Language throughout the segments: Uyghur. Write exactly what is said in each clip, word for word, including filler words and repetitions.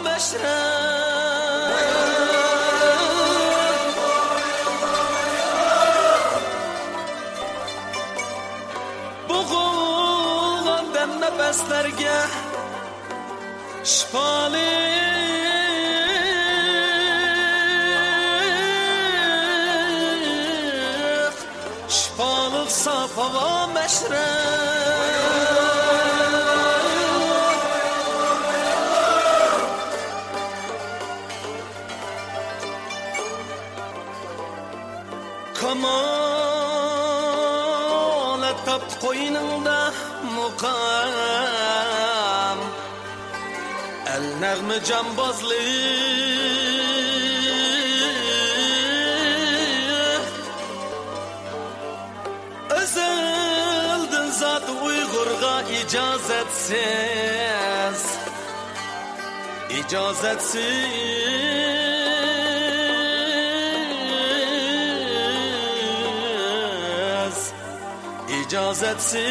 مەشرەپ. بوغۇلغان دەم نەپەسلەرگە شىپالىق، شىپالىق ساپ ھاۋا مەشرەپ. كامالەت تاپتى قوينۇڭدا مۇقام، ئەل نەغمە جامبازلىق. ئەزەلدىن زات ئۇيغۇرغا ئىجازەتسىز، ئىجازەتسىز، ئىجازەتسىز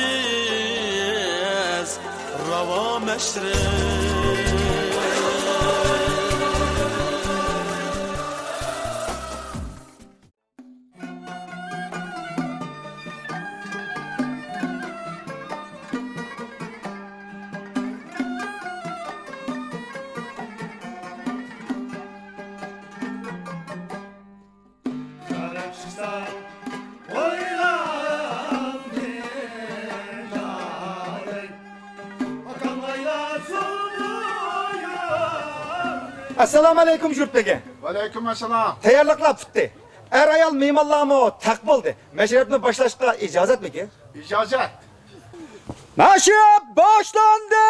راۋا مەشرەپ. ئەسسالامۇ ئەلەيكۇم، جۇرت بېگى. ۋەئەلەيكۇم ئەسسالام. تەييارلىقلار پۈتتى. ئەر-ئايال مېھمانلارمۇ تەق بولدى. مەشرەپنى باشلاشقا ئىجازەتمىكىن؟ ئىجازەت. مەشرەپ باشلاندى!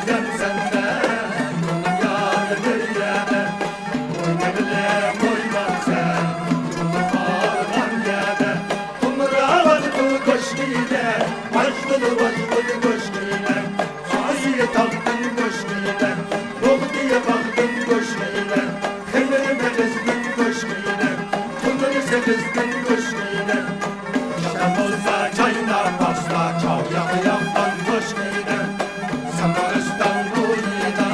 سەن سەندە، يولۇم يار بىر يەردە، ئوينىغىلى قويمامسەن، يولۇم قالغان يەردە، قۇمراۋاتىدۇ كوشكىلەر، ۋاژ-ۋۇل، ۋاژ-ۋۇل كوشكىلەر، ئاسىيا تاغدىن كوشكىلەر، بۇغدىيە باغدىن كوشكىلەر، خېمىر مېغىزدىن كوشكىلەر، تونۇر سېغىزدىن كوشكىلەر، يادا بولسا چايناپ باسلا، چاۋ ياغا ياغقان كوشكىلەر. سەنمۇ ئۆستەڭ بويىدا،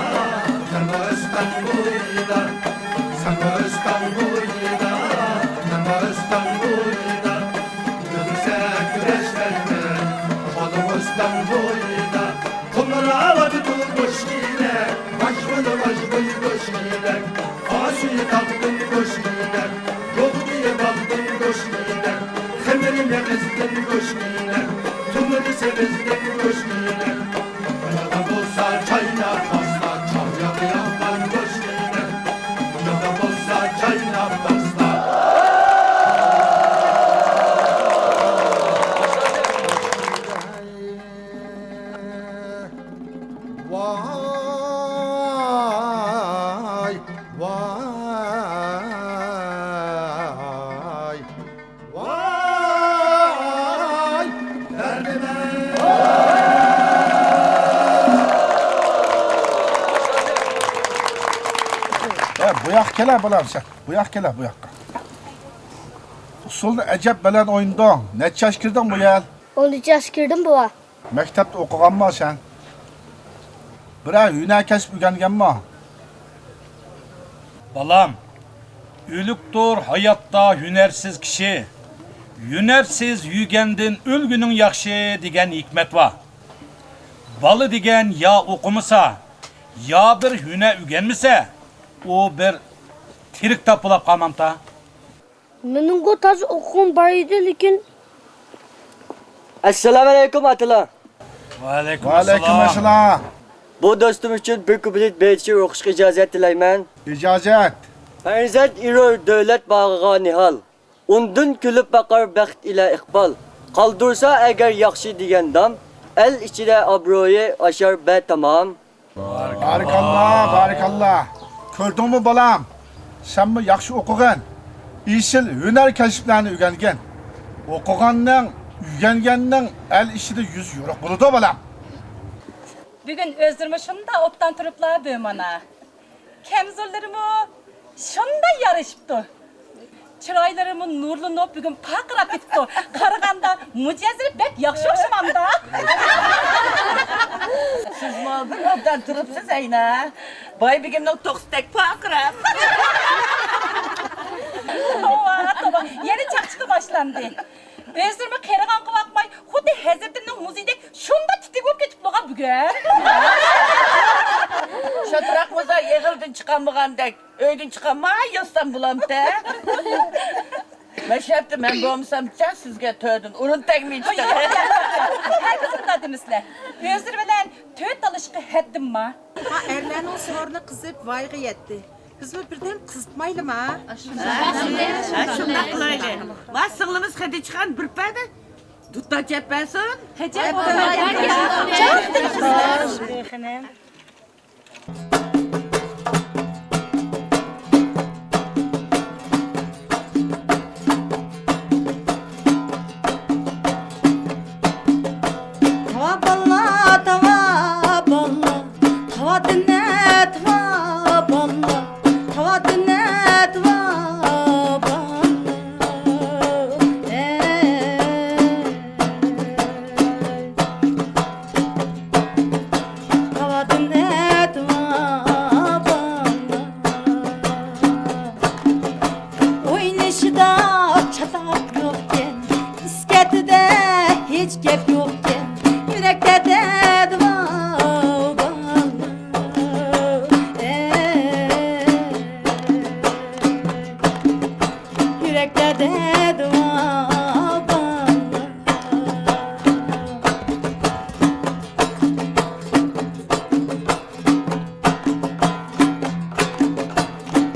مەنمۇ ئۆستەڭ بويىدا، سەنمۇ ئۆستەڭ بويىدا، مەنمۇ ئۆستەڭ بويىدا. يۈرسەك كۈرەشلەيمىز، بالىم ئۆستەڭ بويىدا. قۇمراۋاتىدۇ كوشكىلەر، ۋاژ-ۋۇل، ۋاژ-ۋۇل كوشكىلەر. ئاسىيا تاغدىن كوشكىلەر، بۇغدىيە باغدىن كوشكىلەر، خېمىر مېغىزدىن كوشكىلەر، تونۇر سېغىزدىن كوشكىلەر. يادا بولسا چايناپ باسلا، چاۋ ياغا ياغقان كوشكىلەر. يادا بولسا چايناپ باسلا. ۋاي، ۋاي، ۋاي، دەردىمەن. ئە، بۇ ياققا كېلە، بالام، سەن. بۇ ياققا كېلە، بۇ ياققا. ئۇسسۇلنى ئەجەب بەلەن ئوينىدىڭ. نەچچە ياش كىردىڭ بۇ يەل؟ ئون ئۈچ ياش كىردىم، بوۋا. مەكتەپتە ئوقۇغانما سەن؟ بىرەر ھۈنەر كەسىپ ئۆگەنگەنما؟ بالام، ئۆلۈكتۇر ھاياتتا ھۈنەرسىز كىشى، ھۈنەرسىز يۈگەندىن ئۆلگىنىڭ ياخشى، دېگەن ھېكمەت بار. بالا دېگەن يا ئوقۇمىسا، يا بىر ھۈنەر ئۆگەنمىسە، ئۇ بىر تىرىك تاپىلاپ قالمامتا. مېنىڭغۇ تازا ئوقۇغۇم بار ئىدى، لېكىن. ئەسسالامۇئەلەيكۇم، ئاتىلار. ۋەئەلەيكۇم ئەسسالام. بۇ دوستۇم ئۈچۈن بىر كۇپلېت بېيىت شېئىر ئوقۇشقا ئىجازەت تىلەيمەن. ئىجازەت. پەرزەنت ئېرۇر دۆلەت باغىغا نىھال، ئۇندىن كۈلۈپ باقار بەخت ئىلە ئىقبال. قالدۇرسا ئەگەر ياخشى دېگەن نام، ئەل ئىچىدە ئابرۇيى ئاشار بە تامام. بارىكاللا، بارىكاللا. كۆردۈڭمۇ بالام؟ سەنمۇ ياخشى ئوقۇغىن. ئېسىل ھۈنەر كەسىپلەرنى ئۆگەنگىن. ئوقۇغاننىڭ، ئۆگەنگەننىڭ ئەل ئىچىدە يۈزى يورۇق بولىدۇ، بالام. بۈگۈن ئۆزلىرىمۇ شۇنداق ئوبدان تۇرۇپلا بۆ مانا. كەمزۇللىرىمۇ شۇنداق يارىشىپتۇ. چىرايلىرىمۇ نۇرلىنىپ، بۈگۈن پارقىراپ كېتىپتۇ. قارىغاندا مۇجەززىر بەك ياخشى ئوخشىمامدا؟ سىزمۇ بىر ئوبدان تۇرۇپسىز ئەينە. باي بېگىمنىڭ توخۇسىدەك پارقىراپ. توۋا، توۋا، يەنە چاقچىقى باشلاندى. ئۆزلىرىمۇ قېرىغانغا باقماي، خۇددى ھەزرىتىمنىڭ مۇزىيىدەك شۇنداق تىتىك بولۇپ كېتىپتۇغان بۈگۈن. شاتراق مۇزا ئېغىلدىن چىقالمىغاندەك، ئۆيدىن چىقالماي ياتسام بولامتى؟ مەشرەپتە مەن بولمىسامچە سىزگە تۆردىن ئۇرۇن تەگمەيتتى. ياق، ياق، ياق، ياق. ھەرگىز ئۇنداق دېمىسىلە. ئۆزلىرى بىلەن تۆت تالىشىشقا ھەددىم بار. ھا، ئەرلەرنىڭ سورۇنى قىزىپ ۋايغا يەتتى. بىزمۇ بىردەم قىزىتمايلىما؟ ھە، شۇنداق قىلايلى. ۋا سىڭلىمىز خەدىچىخان بىر پەدە دۇتار چېلىپ بەرسۇن. ھەجەپ بولمايدۇ. تاۋا باللا، تاۋا باللا، تاۋا دىنە، تاۋا باللا، تاۋا دىنە، تاۋا باللا. ئەي. تاۋادىن ئەتىۋا باللا، ئوينىشىدا چاتاق يوقكەن، ئىسكەتىدە ھېچ گەپ يوقكەن، يۈرەكتە دەردى بار باللا. ئەي، يۈرەكتە دەردى بار باللا.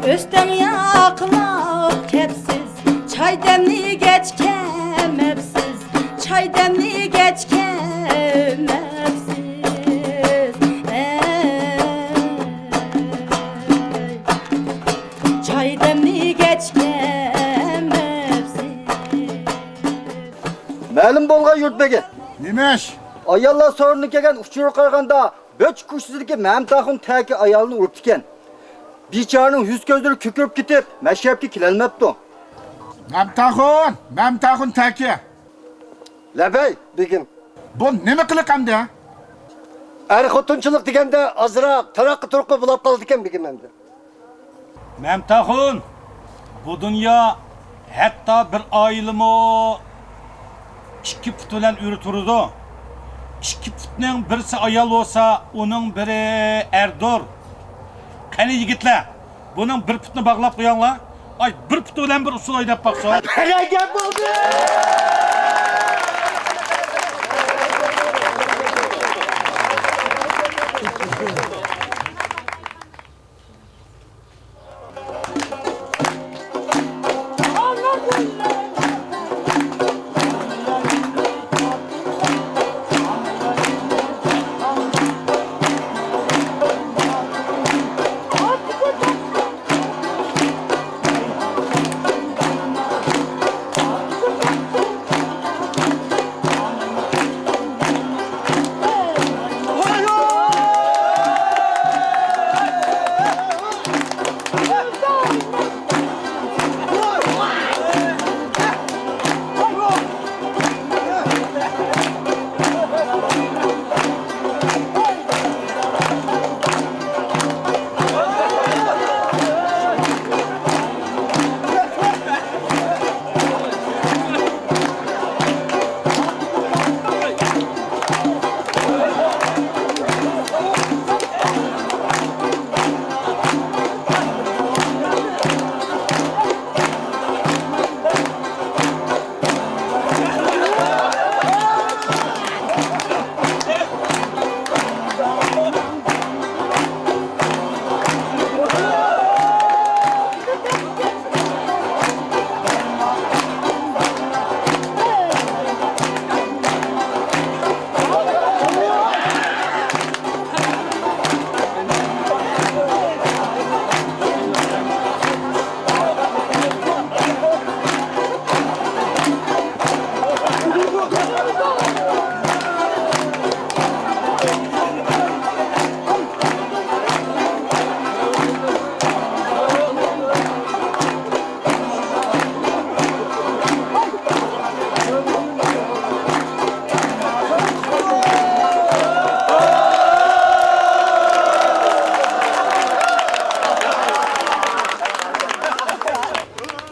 ئۆستەڭ ياقلاپ كەپسىز، چاي دەملىگەچ كەمەپسىز، چاي دەملىگەچ كەمەپسىز. ئەي. بېگىم. نېمە ئىش؟ ئاياللار سورۇنىدىن كەلگەن ئۇچۇرغا قارىغاندا، بۆچ كوچىسىدىكى مەمتىخۇن تەكى ئايالىنى ئۇرۇپتىكەن. بىچارىنىڭ يۈز كۆزلىرى كۆكىرىپ كېتىپ، مەشرەپكە كېلەلمەپتۇ. مەمتىخۇن، مەمتىخۇن تەكى. لەببەي، بېگىم. بۇ نېمە قىلىق ئەمدى؟ ئەر خوتۇنچىلىق دېگەندە ئازراق تاراققا-تۇرۇققا بولاپ قالىدىكەن، بېگىم ئەمدى. مەمتىخۇن، بۇ دۇنيا، ھەتتا بىر ئائىلىمۇ ئىككى پۇت بىلەن ئۆرە تۇرىدۇ. ئىككى پۇتنىڭ بىرسى ئايال بولسا، ئۇنىڭ بىرى ئەردۇر. قېنى يىگىتلەر، بۇنىڭ بىر پۇتىنى باغلاپ قويۇڭلار. ئاي، بىر پۇتى بىلەن بىر ئۇسسۇل ئويناپ باقسۇن. بەرەكەت بولدى!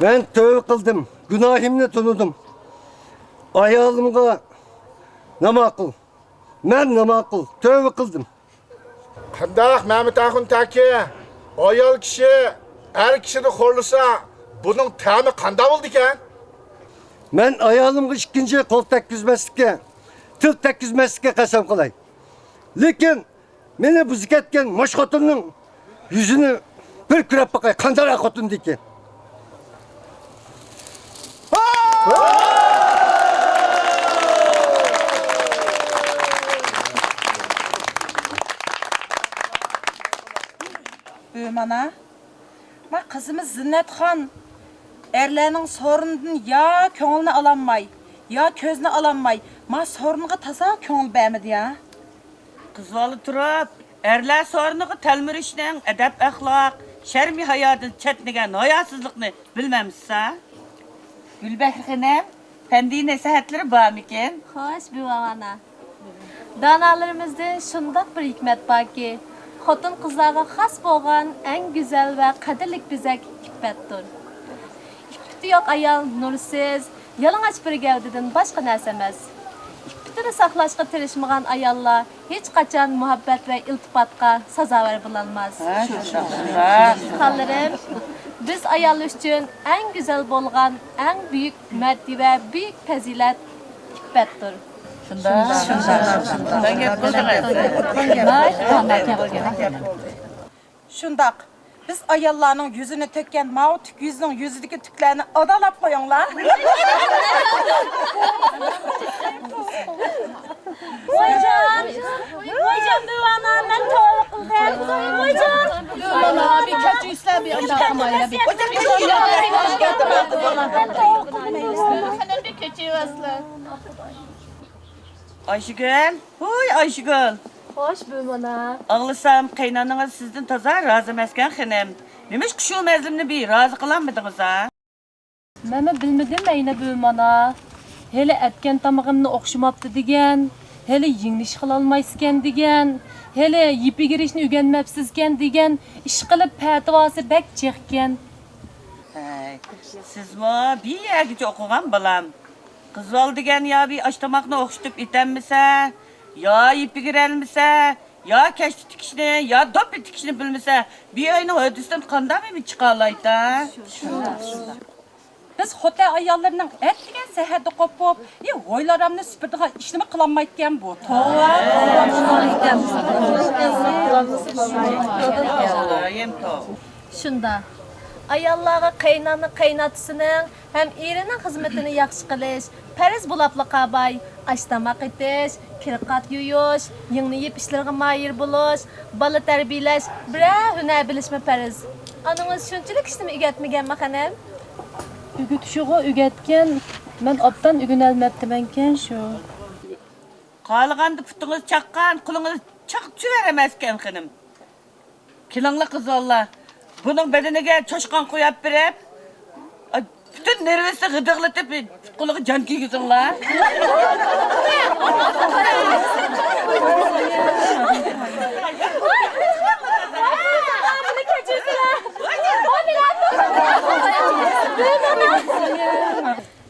مەن تۆۋە قىلدىم، گۇناھىمنى تونۇدۇم. ئايالىمغا ناماقۇل، مەن ناماقۇل، تۆۋە قىلدىم. قانداق مەمتىخۇن تەكى؟ ئايال كىشى ئەر كىشىنى خورلىسا، بۇنىڭ تەمى قانداق بولىدىكەن؟ مەن ئايالىمغا ئىككىنچى قول تەگكۈزمەسلىككە، تىل تەگكۈزمەسلىككە قەسەم قىلاي. لېكىن مېنى بۇزۇۋەتكەن مۇشۇ خوتۇننىڭ يۈزىنى بىر كۆرۈپ باقاي، قانداق خوتۇندىكىن. بۈ مانا، ما قىزىمىز زىننەتخان ئەرلەرنىڭ سورۇنىدىن يا كۆڭلىنى ئالالماي، يا كۆزىنى ئالالماي، ما سورۇنغا تازا كۆڭۈل بەرمىدى يا. قىز بالا تۇرۇپ، ئەرلەر سورۇنىغا تەلمۈرۈشنىڭ ئەدەپ-ئەخلاق، شەرمى-ھايادىن چەتنىگەن ھاياسىزلىقنى بىلمەمسىز ھە؟ گۈلبەھرە خېنىم، پەندىي نەسىھەتلىرى بارمىكىن؟ خوش، بىۋاۋانا. دانالىرىمىزدىن شۇنداق بىر ھېكمەت باركى، خوتۇن-قىزلارغا خاس بولغان ئەڭ گۈزەل ۋە قەدىرلىك بېزەك ئىپپەتتۇر. ئىپپىتى يوق ئايال نۇرسىز، يالىڭاچ بىر گەۋدىدىن باشقا نەرسە ئەمەس. ئىپپىتىنى ساقلاشقا تىرىشمىغان ئاياللار ھېچقاچان مۇھەببەت ۋە ئىلتىپاتقا سازاۋەر بولالماس. خانلىرىم، بىز ئاياللار ئۈچۈن ئەڭ گۈزەل بولغان، ئەڭ بۈيۈك مەرتىۋە، بۈيۈك پەزىلەت ئىپپەتتۇر. شۇنداق، شۇنداق، شۇنداق. شۇنداق. بىز ئاياللارنىڭ يۈزىنى تۆككەن ماۋۇ تۈك يۈزنىڭ يۈزىدىكى تۈكلەرنى ئادالاپ قويۇڭلار. ۋايجان، ۋايجان بىۋانا، مەن توۋا قىلدىم. ۋايجان. بىۋانا، بىر كەچۈرسىلەر، بىر ئانداق قىلمايلى، بىر. مەن توۋا قىلدىم. خېنىم، بىر كەچۈرۈۋەرسىلەر. ئايشىگۈل، ھۇي ئايشىگۈل! خوش، بۈۋىم ئانا. ئاڭلىسام، قېيىنئانىڭىز سىزدىن تازا رازى ئەمەسكەن، خېنىم. نېمىشقا شۇ مەزلۇمنى بىر رازى قىلالمىدىڭىز، ھە؟ مەنمۇ بىلمىدىم ئەينە، بۈۋىم ئانا. ھېلى ئەتكەن تامىقىمنى ئوخشىماپتۇ دېگەن، ھېلى يېڭىنىش قىلالمايسىكەن دېگەن، ھېلى يىپ يېگۈرۈشنى ئۆگەنمەپسىزكەن دېگەن، ئىشقىلىپ پەتىۋاسى بەك جىقكەن. ھەي، سىزمۇ بىر يەرگىچە ئوقۇغان بالام. قىز بالا دېگەن يا بىر ئاش تاماقنى ئوخشىتىپ ئېتەلمىسە، يا يىپ يېگۈرەلمىسە، يا كەشتە تىكىشنى، يا دوپپا تىكىشنى بىلمىسە، بىر ئۆينىڭ ھۆددىسىدىن قانداق بىر چىقالايتا؟ بىز خوتەن ئاياللىرىنىڭ ئەتىگەن سەھەردە قوپۇپ، ئى، ھويلا-رامنى سۈپۈرىدىغان ئىشنىمۇ قىلالمايدىكەن بۇ. توۋا. شۇنداق. ئاياللارغا قېيىنئانا قېيىنئاتىسىنىڭ ھەم ئېرىنىڭ خىزمىتىنى ياخشى قىلىش پەرز بولاپلا قالماي، ئاش-تاماق ئېتىش، كىر-قات يۇيۇش، يىڭنە يېيىپ ئىشلىرىغا ماھىر بولۇش، بالا تەربىيەلەش، بىرەر ھۈنەر بىلىشمۇ پەرز. ئانىڭىز شۇنچىلىك ئىشنىمۇ ئۆگەتمىگەنمۇ، خېنىم؟ ئۆگىتىشىغۇ ئۆگەتكەن، مەن ئوبدان ئۆگىنەلمەپتىمەنكەن شۇ. خالىغاندا پۇتىڭىز چاققان، قولىڭىز چاقچۇۋەر ئەمەسكەن، خېنىم. كېلىڭلار قىز بالىلار، بۇنىڭ بەدىنىگە چاشقان قويۇپ بېرىپ، پۈتۈن نېرۋىسىنى غىدىقلىتىپ، پۇت-قولىغا جان كىيگۈزۈڭلار.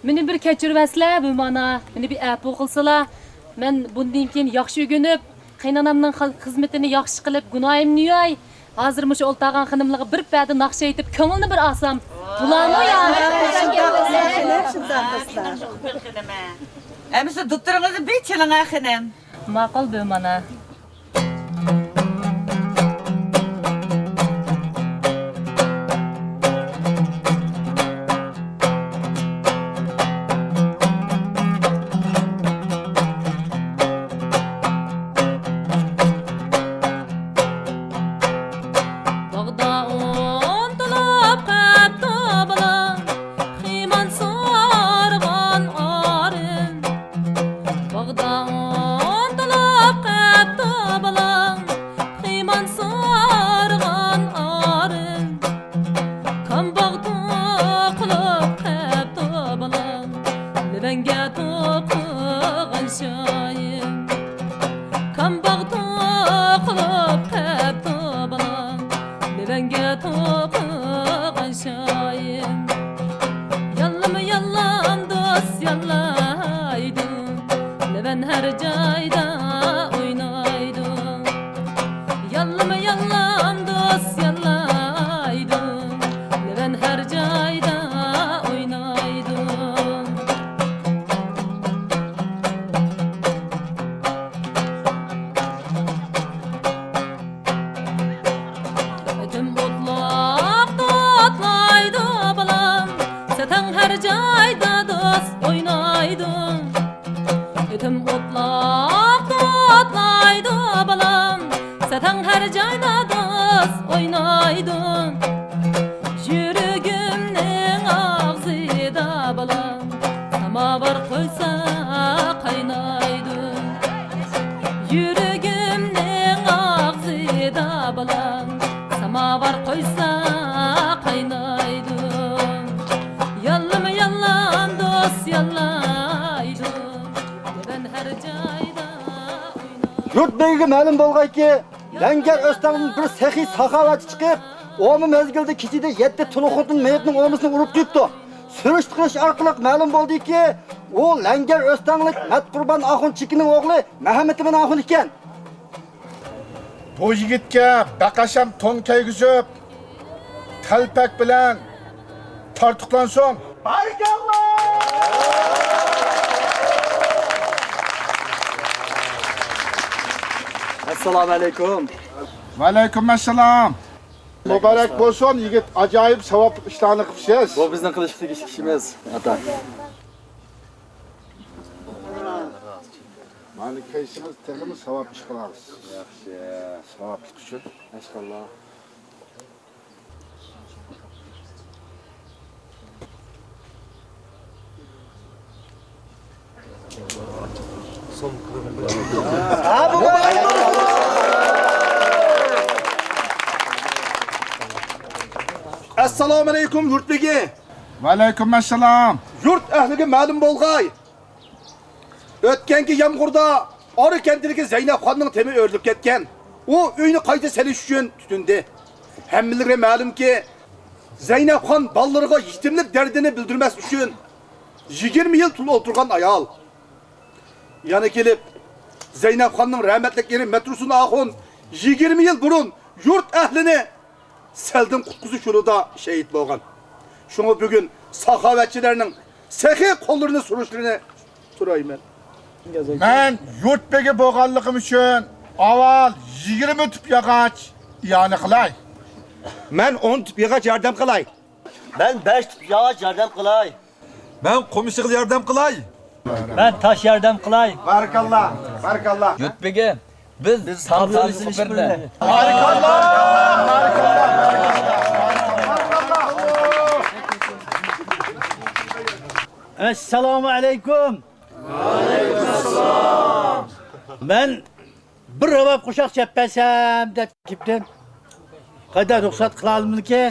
مېنى بىر كەچۈرۈۋەتسىلە، بۈۋىم ئانا، مېنى بىر ئەپۇ قىلسىلا. مەن بۇندىن كېيىن ياخشى ئۆگىنىپ، قېيىنئانامنىڭ خىل-، خىزمىتىنى ياخشى قىلىپ، گۇناھىمنى يۇياي. ھازىر مۇشۇ ئولتۇرغان خېنىملارغا بىر پەدە ناخشا ئېيتىپ، كۆڭلىنى بىر ئالسام. بۇلارمۇ يا؟ ئەمىسە دۇتۇرىڭىزنى بىر چېلىڭە، خېنىم. ماقۇل، بۈۋىم ئانا. باغدا ئۇنتۇلۇپ قاپتۇ بالام، خىمان سارغان ئارىم. باغدا ئۇنتۇلۇپ قاپتۇ بالام، خىمان سارغان ئارىم. كامباغ توقۇلۇپ قاپتۇ بالام، لېۋەنگە توقۇغان شايىم. كامباغ توقۇلۇپ قاپتۇ بالام، لېۋەنگە توقۇغان شايىم. ياللىما ياللام دوست ياللايدۇ، لېۋەن ھەر جايدا ئوينايدۇ. ياللىما ياللام دوست ياللايدۇ، لېۋەن ھەر جايدا ئوينايدۇ. ئېتىم ئوتلاق توتلايدۇ بالام، سەتەڭ ھەر جايدا دوست ئوينايدۇ. ئېتىم ئوتلاق توتلايدۇ بالام، سەتەڭ ھەر جايدا دوست ئوينايدۇ. يۈرىكىمنىڭ ئاغزىدا بالام، ساماۋار قويسا قاينايدۇ. يۈرىكىمنىڭ ئاغزىدا بالام، ساماۋار قويسا قاينايدۇ. ياللىما ياللام دوست ياللايدۇ، لېۋەن ھەر جايدا ئوينايدۇ. يۇرت بېگىگە مەلۇم بولغايكى، لەڭگەر ئۆستەڭدىن بىر سېخىي ساخاۋەتچى چىقىپ، ئومە مەزگىلدە كېچىدە يەتتە تۇلۇق خوتۇن مېيىپنىڭ ئومىسىنى ئۇرۇپ قويۇپتۇ. سۈرۈشتە قىلىش ئارقىلىق مەلۇم بولدىكى، ئۇ لەڭگەر ئۆستەڭلىك مەتقۇربان ئاخۇن چېكىنىڭ ئوغلى مەھمىتىمىن ئاخۇن ئىكەن. بۇ يىگىتكە بەقەشەم تون كىيگۈزۈپ، تەلپەك بىلەن تارتۇقلانسۇن. بارىكاللا! ئەسسالامۇ ئەلەيكۇم. ۋەئەلەيكۇم ئەسسالام. مۇبارەك بولسۇن، يىگىت، ئاجايىپ ساۋابلىق ئىشلارنى قىپسىز. بۇ بىزنىڭ قىلىشقا تېگىشلىك ئىشىمىز، ئاتا. مانا كىيسىڭىز تېخىمۇ ساۋاب ئىش قىلارسىز. ياخشى. ساۋابلىق ئۈچۈن. ماشائاللا. سومكىلىرىنى ئەسسالامۇئەلەيكۇم، يۇرت بېگى. ۋەئەلەيكۇم ئەسسالام. يۇرت ئەھلىگە مەلۇم بولغاي، ئۆتكەنكى يامغۇردا ئارا كەنتىدىكى زەينەپخاننىڭ تېمى ئۆرۈلۈپ كەتكەن. ئۇ ئۆينى قايتا سېلىش ئۈچۈن تۇتۇندى. ھەممىلىرىگە مەلۇمكى، زەينەپخان بالىلىرىغا يېتىملىك دەردىنى بىلدۈرمەس ئۈچۈن يىگىرمە يىل تۇل ئولتۇرغان ئايال. يەنە كېلىپ، زەينەپخاننىڭ رەھمەتلىك ئېرى مەترۇسۇن ئاخۇن يىگىرمە يىل بۇرۇن يۇرت ئەھلىنى سەلدىن قۇتقۇزۇش يولىدا شېھىت بولغان. شۇڭا بۈگۈن ساخاۋەتچىلەرنىڭ سېخىي قوللىرىنى سۇنۇشلىرىنى سورايمەن. مەن يۇرت بېگى بولغانلىقىم ئۈچۈن ئاۋۋال يىگىرمە تۈپ ياغاچ ئىئانە قىلاي. مەن ئون تۈپ ياغاچ ياردەم قىلاي. مەن بەش تۈپ ياغاچ ياردەم قىلاي. مەن قومۇشىغا ياردەم قىلاي. مەن تاش ياردەم قىلاي. بارىكاللا، بارىكاللا. يۇرت بېگى، بىز ساندىن بىرنى. بارىكاللا، بارىكاللا. ئەسسالامۇ ئەلەيكۇم. مەن بىر راۋاب قوشاق چېلىپ بەرسەم دەپ كېلىپتىم. قايدا رۇخسەت قىلالمىدىكى؟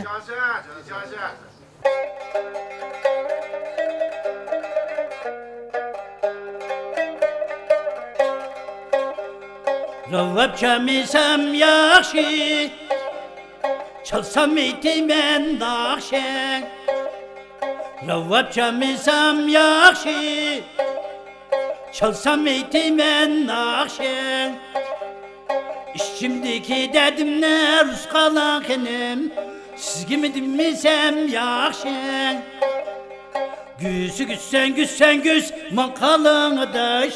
راۋاب چالمىسام ياخشى، چالسام ئېيتىمەن ناخشا. راۋاب چالمىسام ياخشى، چالسام ئېيتىمەن ناخشا. ئىچىمدىكى دەردىمنى رۇسقالاڭ خېنىم، سىزگىمۇ دېمىسەم ياخشى. گۈسۈ گۈسەن گۈسەن گۈس ماڭقالاڭ ئاداش،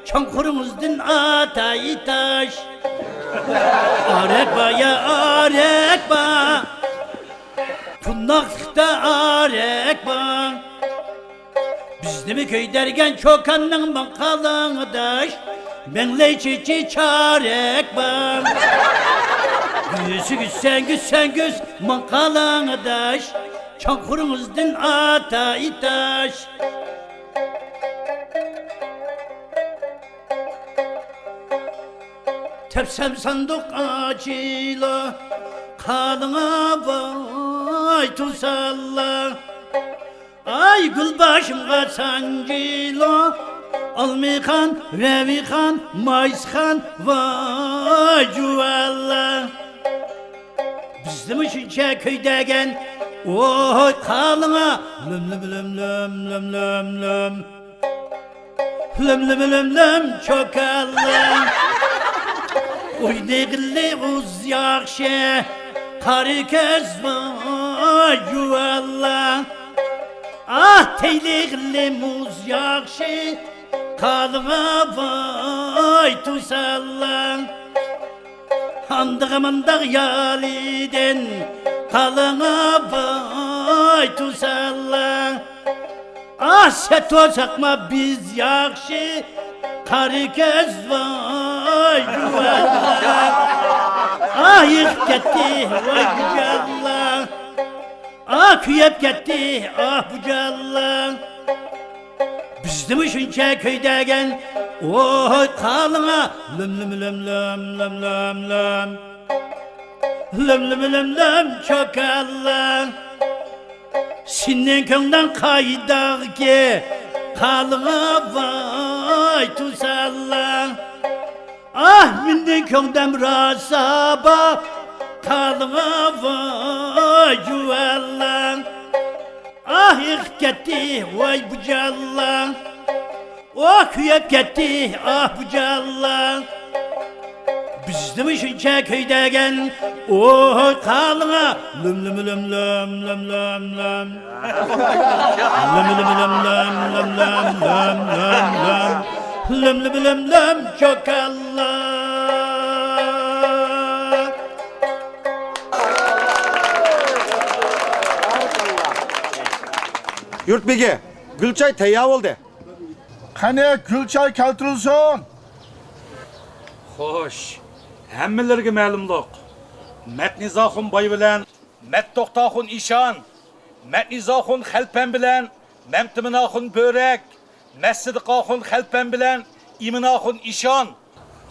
چوڭقۇرىڭىزدىن ئاتاي تاش. ئارەك بار يا ئارەك بار، قۇنداقلىقتا ئارەك بار. بىزنىمۇ كۆيدۈرگەن چوكاننىڭ ماڭقالاڭ ئاداش، مەڭلەي چېچى چارەك بار. گۈسۈ گۈسەن گۈسەن گۈس ماڭقالاڭ ئاداش، چوڭقۇرىڭىزدىن ئاتاي تاش. تەپسەم ساندۇق ئاچىلۇ، قالىڭا ۋاي توساللا. ئاي گۈل باشىمغا سانجىلۇ، ئالمىخان، رەۋىخان، مايسىخان، ۋاي جۇۋاللا. بىزنىمۇ شۇنچە كۆيدۈرگەن، ۋوي قالىڭا، لۆم لۆم لۆم لۆم لۆم لۆم لۆم. لۆم لۆم لۆم لۆم چوكانلار. ئوينىغىلى ئۇز ياخشى، قارا كۆز ۋاي جۇۋانلار. ئاھ، تەيلىغىلى مۇز ياخشى، قالىڭا ۋاي توساللار. ئاندىغا مانداق يالىدىن، قالىڭا ۋاي توساللار. ئاھ، سەتو چاقما بىز ياخشى، قارا كۆز ۋاي جۇۋانلار. ئاھ، يىغىپ كەتتى ۋاي بۇ جانلار. ئاھ، كۆيۈپ كەتتى ئاھ بۇ جانلار. بىزنىمۇ شۇنچە كۆيدۈرگەن، ۋوي قالىڭا، لۆم لۆم لۆم لۆم لۆم لۆم لۆم. لۆم لۆم لۆم لۆم چوكانلار. سېنىڭ كۆڭلۈڭ قايداغكى، قالىڭا ۋاي توساللار. ئاھ، مېنىڭ كۆڭلۈم راسا بار، قالىڭا ۋاي جۇۋانلار. ئاھ، ئېقىپ كەتتى ۋاي بۇ جانلار. ئوھ، كۆيۈپ كەتتى ئاھ بۇ جانلار. بىزنىمۇ شۇنچە كۆيدۈرگەن، ۋوي قالىڭا، لۆم لۆم لۆم لۆم لۆم لۆم لۆم. لۆم لۆم لۆم لۆم لۆم لۆم لۆم لۆم لۆم. لۆم لۆم لۆم لۆم چوكانلار. يۇرت بېگى، گۈل چاي تەييار بولدى. قېنى، گۈل چاي كەلتۈرۈلسۇن. خوش، ھەممىلىرىگە مەلۇملۇق، مەتنىزاخۇن باي بىلەن مەتتوختاخۇن ئىشان، مەتنىزاخۇن خەلپەم بىلەن مەمتىمىناخۇن بۆرەك، مەتسىدىقاخۇن خەلپەم بىلەن ئىمىناخۇن ئىشان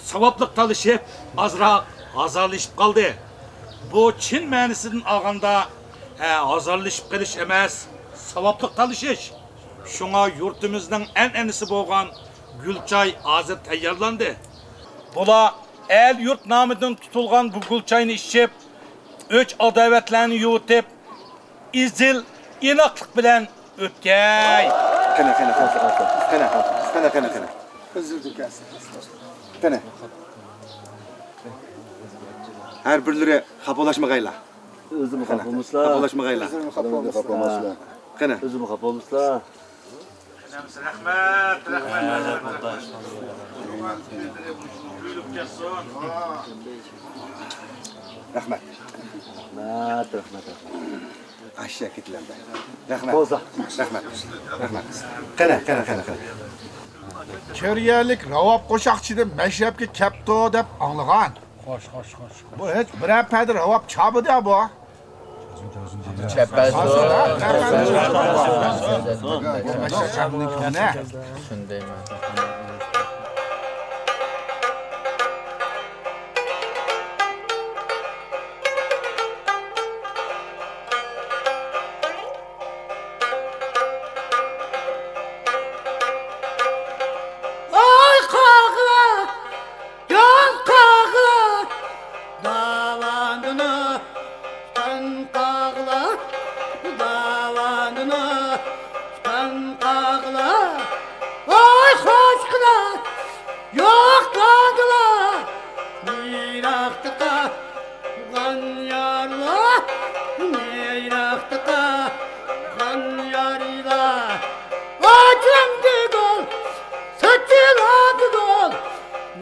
ساۋابلىق تالىشىپ، ئازراق ھازالىشىپ قالدى. بۇ چىن مەنىسىدىن ئالغاندا، ھە، ھازارلىشىپ قېلىش ئەمەس، ساۋابلىق تالىشىش. شۇڭا يۇرتىمىزنىڭ ئەنئەنىسى بولغان گۈلچاي ھازىر تەييارلاندى. بۇلار ئەل-يۇرت نامىدىن تۇتۇلغان بۇ گۈلچاينى ئىچىپ، ئۆچ-ئاداۋەتلەرنى يۇۋۇتۇپ، ئېزىل ئىناقلىق بىلەن ئۆتكەي. قېنى، قېنى، قېنى، قېنى، قېنى. قېنى. ھەر بىرلىرى خاپىلاشمىغايلا. ئۆزىمۇ قېنى، خاپىلىمىسىلا. خاپىلاشمىغايلا. ئۆزىمۇ خاپىلىمىسىلا. قېنى. ئۆزىمۇ خاپىلىمىسىلا. رەھمەت، رەھمەت، رەھمەت، رەھمەت. كۆيۈلۈپ كەتسۇن. رەھمەت. رەھمەت، رەھمەت، رەھمەت. ئاشۇ كېتىلەمدە. رەھمەت. بولسا. رەھمەت. رەھمەت. قېنى، قېنى، قېنى، قېنى. كۆريەلىك راۋاب قوشاقچىدىن مەشرەپكە كەپتۇ دەپ ئاڭلىغان. خوش، خوش، خوش، خوش. بۇ ھېچ بىرەر پەدە راۋاب چابىدى بۇ. چەپەز. بۇ مەشرەپنىڭكى نە؟ شۇندايمەن. ئاي قاغىلار، جان قاغىلار، داۋاندىنى تۇتقان قاغىلار، داۋاندىنى تۇتقان قاغىلار، ئاي خوشقىلار، يوق دادىلار، يىراقتا قالغان يارلار، يىراقتا قالغان يارلار. ئاچىلامدى گۈل، ساچىلامدى گۈل،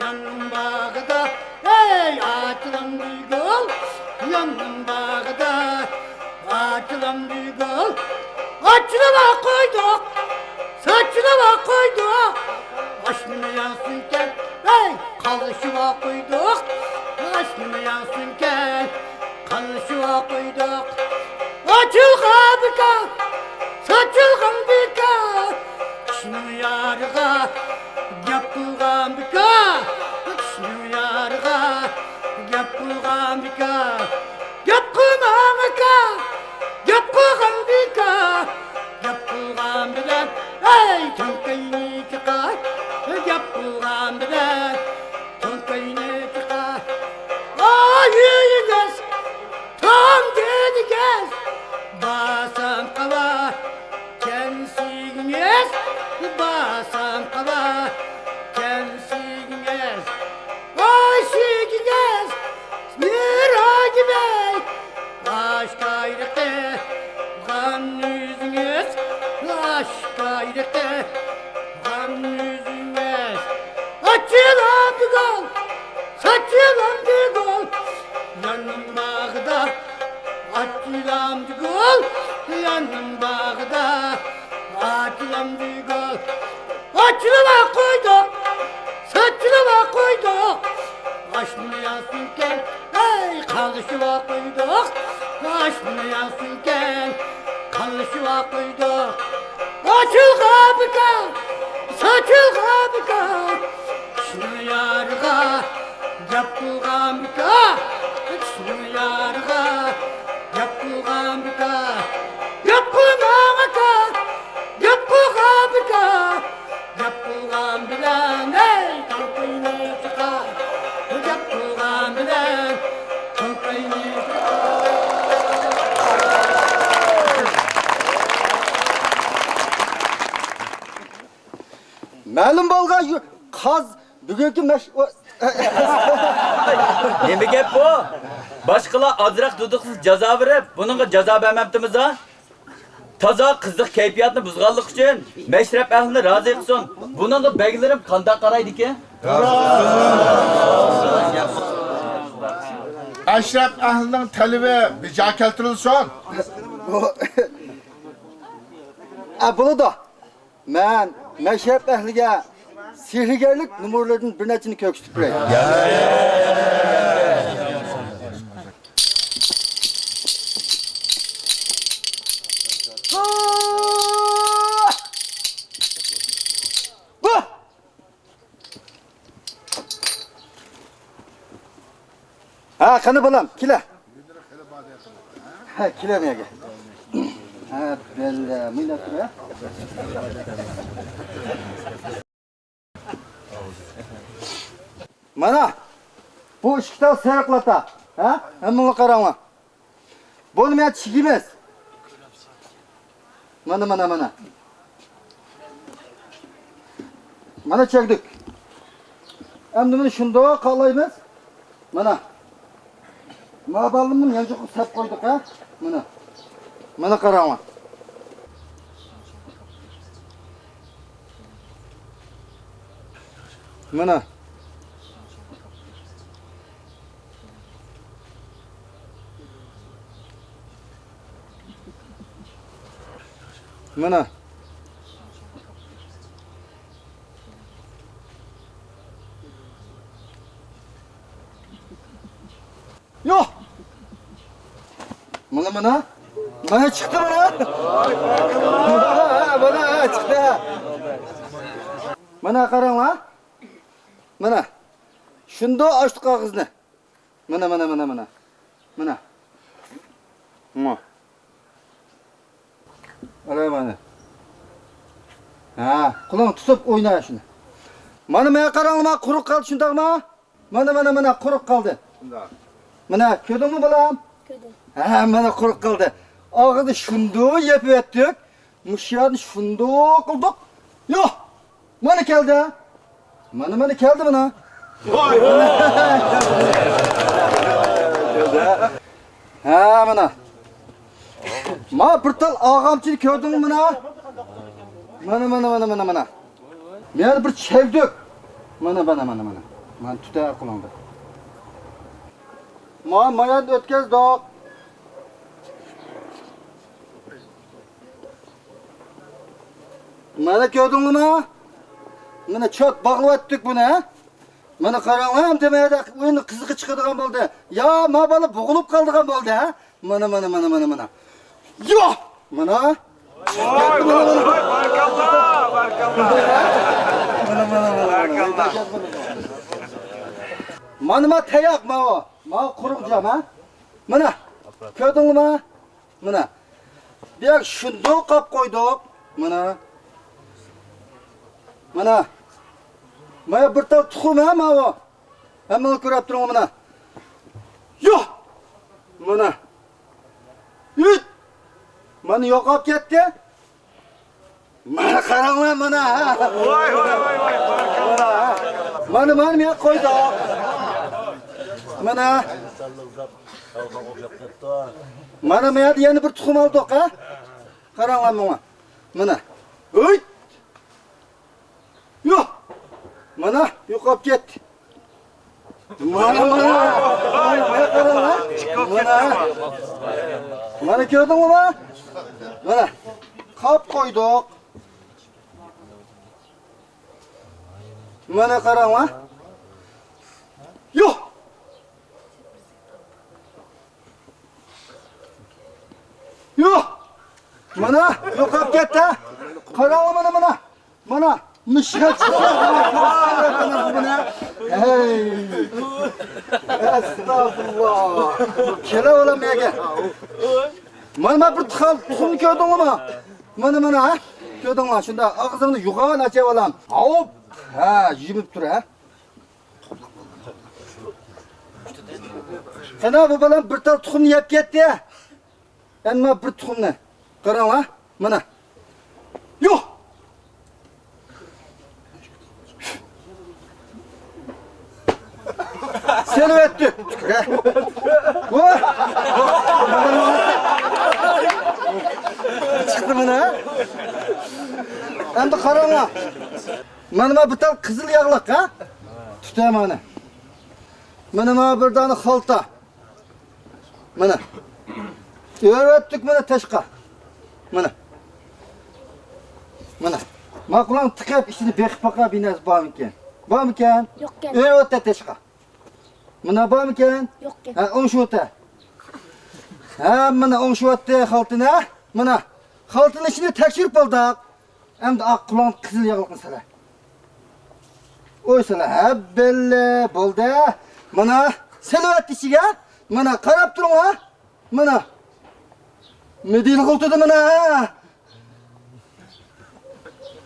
ياننىڭ باغىدا، ھەي، ئاچىلامدى گۈل، ياننىڭ باغىدا. ئاچىلامدى گۈل، ئاچىلىۋا قويدۇق، ساچىلىۋا قويدۇق. ئاشنىمۇ يانسۇنكەن، ھەي، قالىشىۋا قويدۇق. ئاشنىمۇ يانسۇنكەن، قالىشىۋا قويدۇق. ئاچىلغان بىكار، ساچىلغان بىكار. كىشىنىڭ يارىغا گەپ قىلغان بىكار، كىشىنىڭ يارىغا گەپ قىلغان بىكار. گەپ قىلماڭ ئاكا، گەپ قىلغان بىكار. گەپ قىلغان بىلەن، ئەي، تۆڭكەينى چىقار. گەپ قىلغان بىلەن، تۆڭكەينى چىقار. ئاي، يېگەس، تام دېگەس، بارسام قالا. كەنسىگىمىز، بارسام قالا. كەنسىگىمىز، ئاشىگىمىز، نېرىگىمىز. ئاشكايرىقى غان يۈزىمىز، ئاشكايرىقى غان يۈزىمىز. ئاچىلامدى گۈل، ساچىلامدى گۈل، ياننىڭ باغىدا. ئاچىلامدى گۈل، ياننىڭ باغىدا. ئاچىلامدى گۈل، ئاچىلىۋا قويدۇق، ساچىلىۋا قويدۇق. ئاشنىمۇ يانسۇنكەن، ھەي، قالىشىۋا قويدۇق. ئاشنىمۇ يانسۇنكەن، قالىشىۋا قويدۇق. ئاچىلغان بىكار، ساچىلغان بىكار. كىشىنىڭ يارىغا گەپ قىلغان بىكار، كىشىنىڭ يارىغا گەپ قىلغان بىكار. گەپ قىلماڭ ئاكا، گەپ قىلغان بىكار. گەپ قىلغان بىلەن، ھەي، تالقىنى چىقار. گەپ قىلغان بىلەن تالقىنى چىقار. مەلۇم بولغان يۇ-، قاز بۈگۈنكى مەش-، نېمە گەپ بۇ؟ باشقىلار ئازراق دۇدۇقسىز جازا بېرىپ، بۇنىڭغا جازا بەرمەپتىمىز ھە؟ تازا قىزىق كەيپىياتنى بۇزغانلىقى ئۈچۈن مەشرەپ ئەھلىنى رازى قىلسۇن. بۇنىڭغا بەگلىرىم قانداق قارايدىكىن؟ ئەشرەپ ئەھلىنىڭ تەلىپى بىجا كەلتۈرۈلسۇن. ئە، بولىدۇ. مەن مەشرەپ ئەھلىگە سېھىرگەرلىك نومۇرلىرىدىن بىر نەچچىنى كۆرسىتىپ بېرەي. ھە، قېنى بالام، كېلە. ھە، كېلە بۇ يەرگە. ھە، بەللە، مۇنداق تۇر، ھە. مانا، بۇ ئىككى تال سېرىق لاتا، ھە؟ ھەممىڭلار قاراڭلار. بۇنى مەن چىگىمىز. مانا، مانا، مانا. مانا چەكتۇق. ئەمدى بۇنى شۇنداق قالايمىز. مانا. ما بالىمنى يانچۇققا سەپ قويدۇق، ھە؟ مانا. مانا قاراڭلار. مانا. مانا. يوق. مانا، مانا. مانا چىقتى، مانا. مانا، مانا، چىقتى. مانا قاراڭلار. مانا. شۇنداق ئاچتۇق ئاغزىنى. مانا، مانا، مانا، مانا. مانا. مانا. ئەلە مانا. ھە، قولۇڭ تۇتۇپ ئوينا شۇنى. مانا، مانا قاراڭلار، مانا قۇرۇق قالدى شۇنداقمۇ؟ مانا، مانا، مانا قۇرۇق قالدى. شۇنداق. مانا، كۆردۈڭمۇ بالام؟ كۆردۈم. ھە، مانا قۇرۇق قالدى. ئاغزى شۇنداق يېپىۋەتتۇق. مۇشۇ يەرنى شۇنداق قىلدۇق. يوق. مانا كەلدى. مانا، مانا كەلدى مانا. ۋاي. ھە، مانا. ما بىر تال ئاغامچىنى كۆردۈڭمۇ مانا؟ مانا، مانا، مانا، مانا، مانا. مانا بىر چەكتۇق. مانا، مانا، مانا، مانا. مانا تۇتە قولۇڭدا. ما، ما يەردىن ئۆتكەزدۇق. مانا كۆردۈڭلارمۇ؟ مانا چوت باغلىۋەتتۇق بۇنى، ھە؟ مانا قاراڭلار، ئەمدى مانا ئۆينىڭ قىزىقى چىقىدىغان بولدى. يا، ما بالا بوغۇلۇپ قالىدىغان بولدى، ھە؟ مانا، مانا، مانا، مانا، مانا. يوق! مانا. ۋاي، ۋاي، ۋاي، بارىكاللا، بارىكاللا. مانا، مانا، مانا، مانا. بارىكاللا. مانا، ما تاياق، ماۋۇ. ماۋۇ قۇرۇق جام، ھە؟ مانا. كۆردۈڭلارمۇ؟ مانا. بۇ يەرگە شۇنداق قاپ قويدۇق. مانا. مانا. مانا بىر تال تۇخۇم ھە ماۋۇ. ھەممىڭلار كۆرۈپ تۇرۇڭ مانا. يوق. مانا. ھۈت. مانا يوقاپ كەتتى. مانا قاراڭلار مانا. ۋاي، ۋاي، ۋاي، ۋاي، بارىكاللا. مانا، مانا، مانا قويدۇق. مانا. مانا، مانا يەنە بىر تۇخۇم ئالدۇق، ھە؟ قاراڭلار مانا. مانا. ھوي! يوق! مانا، يوقاپ كەتتى. مانا، مانا. مانا، مانا قاراڭلار. مانا. مانا كۆردۈڭلارمۇ؟ مانا. قاپ قويدۇق. مانا قاراڭلار. يوق! يوق! مانا، يوقاپ كەتتى. قاراڭلار مانا، مانا. مانا، مىشقا چىقىپ مانا. ھەي. ئەستەغپۇرۇللا. كېلە بالام يەگە. مانا، مانا بىر تال تۇخۇمنى كۆردۈڭلارمۇ؟ مانا، مانا، ھە؟ كۆردۈڭلار، شۇنداق ئاغزىڭنى يۇغان ئاچا بالام. ھاۋۇپ. ھە، يېمىپ تۇر، ھە؟ قېنى، بۇ بالام بىر تال تۇخۇمنى يەپ كەتتى. ئەمما بىر تۇخۇمنى. قاراڭلار، مانا. يوق! سېلىۋەتتى. ۋاھ! چىقتى مانا. ئەمدى قاراڭلار. مانا، مانا بىر تال قىزىل ياغلىق، ھە؟ تۇتە مانا. مانا، مانا بىر دانە خالتا. مانا. ئۆرۈۋەتتۇق مانا تاشقا. مانا. مانا. ما قولۇڭنى تىقىپ، ئىچىنى بېقىپ باقا، بىناسى بارمىكەن؟ بارمىكەن؟ يوقكەن. ئۆرۈۋەتتى تاشقا. مانا بارمىكەن؟ يوقكەن. ھە، ئوڭشىۋەتتى. ھە، مانا ئوڭشىۋەتتى خالتىنى. مانا. خالتىنى ئىچىنى تەكشۈرۈپ بولدۇق. ئەمدى ئاق قولۇڭ قىزىل ياغلىقنى سېلە. ئوي سېلە، ھە بەللە، بولدى. مانا، سېلىۋەتتى ئىچىگە. مانا، قاراپ تۇرۇڭ ھە. مانا. مىدىرلىق ئولتۇردى مانا.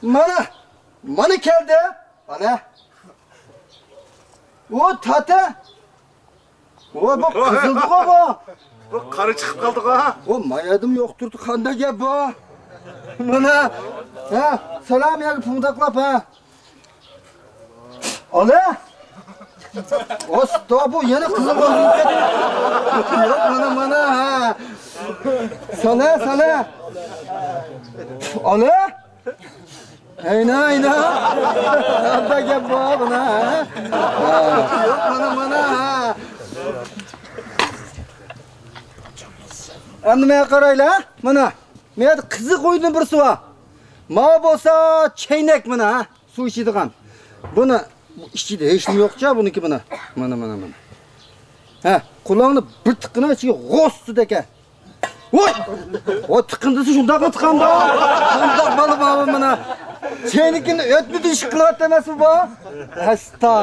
مانا، مانا كەلدى. ئانا. ئۇ تاتا. ئۇ بۇ قىزىلدىغۇ بۇ. بۇ قارا چىقىپ قالدىغۇ. ئۇ مايادىم يوق تۇردى، قانداق گەپ بۇ؟ مانا. ھە، سالام يەرگە پۇڭداقلاپ ھە. ئالە! ئاستا، بۇ يەنە قىزىق بولۇپ كەتتى. ياق، مانا، مانا، ھە. سالە، سالە. ئالە! ئەينا، ئەينا. ئابدا گەپ بار بۇنا، ھە. ياق، مانا، مانا، ھە. ئەمدى ماڭا قارايلا، مانا. مانا قىزىق ئويۇندىن بىرسى بار. ماۋۇ بولسا چەينەك مانا، ھە. سۇ ئىچىدىغان. بۇنى ئىچىدە ھېچنېمە يوقچە بۇنىڭكى مانا. مانا، مانا، مانا. ھە، قۇلاقنى بىر تىققىنا ئىچىگە غوسسىدەك ھە. ۋوي! ۋوي، تىقىندىسى شۇنداقلا تىقامدۇ. شۇنداق بالا بابا مانا. چەينىكىنى ئۆتمىدى ئىش قىلىۋاتتى ئەمەسمۇ بۇ؟ ئەستا.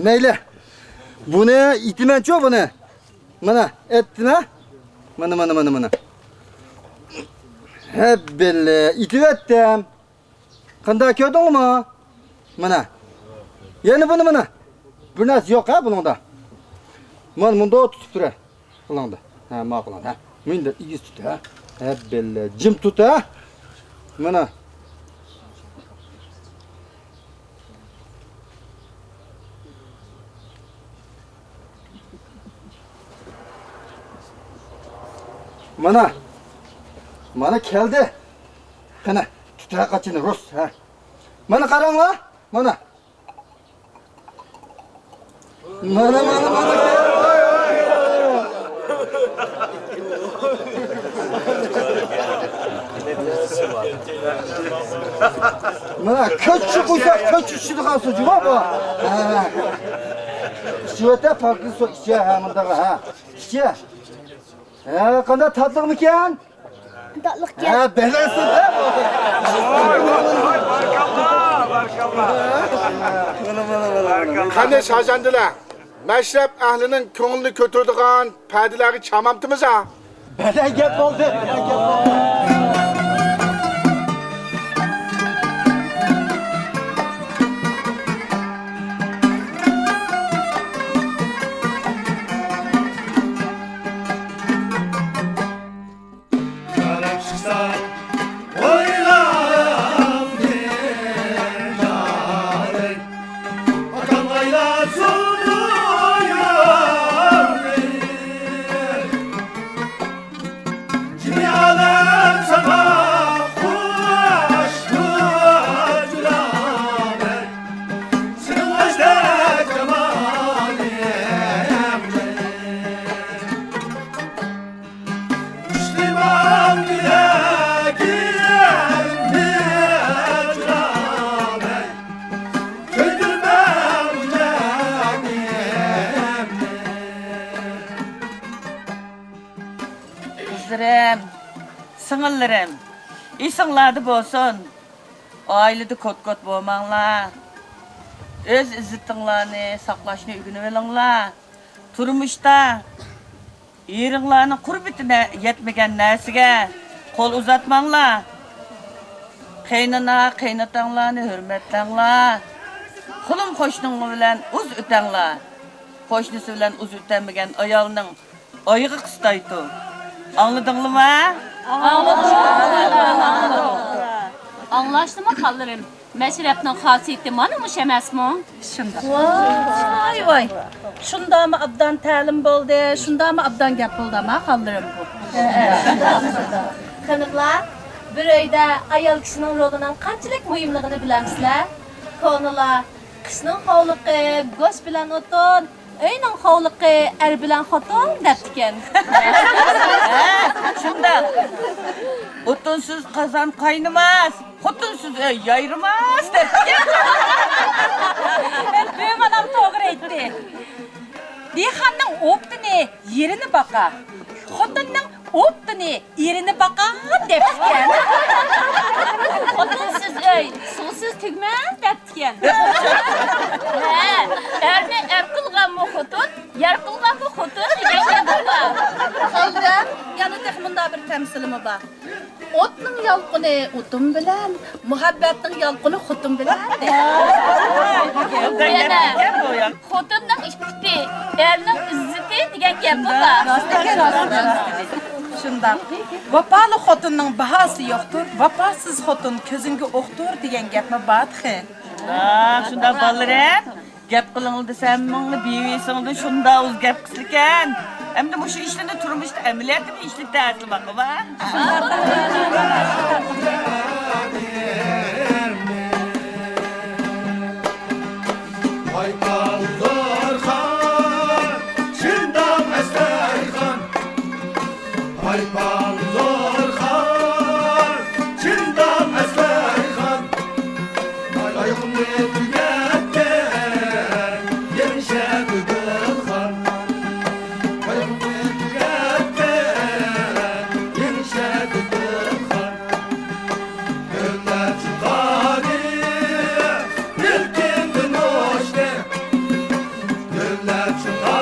مەيلى. بۇنى ئېتىمەنچۇ بۇنى. مانا، ئەتتىم ھە. مانا، مانا، مانا، مانا. ھەببىللە، ئېتىۋەتتىم. قانداق كۆردۈڭمۇ؟ مانا. يەنە بۇنى مانا. بىر نەرسە يوق ھە بۇنىڭدا. مانا مۇنداق تۇتۇپ تۇرە. قولۇڭدا. ھە، ماقۇل ھە. مۇنداق ئېگىز تۇت ھە. ھەببىللە، جىم تۇت ھە. مانا. مانا. مانا كەلدى. قېنى، تۇتۇۋەر قاچىنى، رۇس، ھە. مانا قاراڭلار، مانا. مانا، مانا، مانا. مانا، كۆچۈشى قويسا، كۆچۈشىدىغان سۇ جۇما بۇ. ھە. ئىچىۋەتە، پاكىز سۇ ئىچە، ھە، مۇنداق، ھە. ئىچە. ھە، قانداق تاتلىقمىكەن؟ تاتلىقكەن. ھە، بەلەنسىز ھە. قېنى شاھجاندىلەر، مەشرەپ ئەھلىنىڭ كۆڭلىنى كۆتۈرىدىغان پەدىلەرگە چامامتىمىز ھە؟ بەلەن گەپ بولدى، بەلەن گەپ بولدى. قىزلىرىم، سىڭىللىرىم، ئېسىڭلاردا بولسۇن، ئائىلىدە كوت-كوت بولماڭلار. ئۆز ئىززىتىڭلارنى ساقلاشنى ئۆگىنىۋېلىڭلار. تۇرمۇشتا ئېرىڭلارنىڭ قۇربىتىنە يەتمىگەن نەرسىگە قول ئۇزاتماڭلار. قېينىنا، قېيناتاڭلارنى ھۆرمەتلەڭلار. قولۇم قوشنىڭ بىلەن ئۇز ئۆتەڭلار. قوشنىسى بىلەن ئۇز ئۆتەلمىگەن ئايالنىڭ ئايىغى قىستايتۇ. ئاڭلىدىڭلىما؟ ئاڭلىدۇق، ئاڭلىدۇق. ئاڭلاشتىمۇ خانلىرىم؟ مەشرەپنىڭ خاسىيىتى مانا مۇشۇ ئەمەسمۇ؟ شۇنداق. ۋاي، ۋاي. شۇنداقمۇ ئابدان تەلىم بولدى، شۇنداقمۇ ئابدان گەپ بولدى ئەمە خانلىرىم بۇ. قېنىملا، بىر ئۆيدە ئايال كىشىنىڭ رولىنىڭ قانچىلىك مۇھىملىقىنى بىلەمسىلەر؟ كونىلار، قىشنىڭ خوۋلۇقى گۆش بىلەن ئوتۇن، ئۆينىڭ خوۋلۇقى ئەر بىلەن خوتۇن دەپتىكەن. ھە، شۇنداق. ئوتۇنسىز قازان قاينىماس، خوتۇنسىز ئۆي يايرىماس دەپتىكەن. بۇ بالام توغرا ئېيتتى. دېھقاننىڭ ئوبدىنى يېرىنى باقار، خوتۇننىڭ ئوبدىنى ئېرىنى باقار دەپتىكەن. خوتۇنسىز ئۆي سۇسىز تۈگىمەس دەپتىكەن. ھە، ئەرنى ئەر قىلغانمۇ خوتۇن، يار قىلغانمۇ خوتۇن دېگەن گەپ بار. خالدەم، يەنە تېخى مۇنداق بىر تەمسىلىمۇ بار. ئوتنىڭ يالقۇنى ئوتۇن بىلەن، مۇھەببەتنىڭ يالقۇنى خوتۇن بىلەن، دەيدۇ. يەنە خوتۇننىڭ ئىپپىتى، ئەرنىڭ ئىززىتى دېگەن گەپمۇ بار. شۇنداق. ۋاپالىق خوتۇننىڭ باھاسى يوقتۇر، ۋاپاسىز خوتۇن كۆزۈڭگە ئوقتۇر دېگەن گەپمۇ بار تېخى. شۇنداق، شۇنداق بالىلىرىم. گەپ قىلىڭلار دېسەم، ھەممىڭلار بىۋىسىڭدىن شۇنداق ئۇز گەپ قىلسىكەن. ئەمدى مۇشۇ ئىشلارنى تۇرمۇشتا ئەمەلىيەتتىمۇ ئىشلىتەرسىلەر باقىۋا. ھايپال زورخان، شىنداڭ ئەسلەرخان. ھايپال زورخان، شىنداڭ ئەسلەرخان. ئايىغىمنى تۈگەتكەن يېڭىشە دۈگۈلخان. ئايىغىمنى تۈگەتكەن يېڭىشە دۈگۈلخان. گۈللەر چىققانى يىلتىندىن ئوچتى. گۈللەر چىققان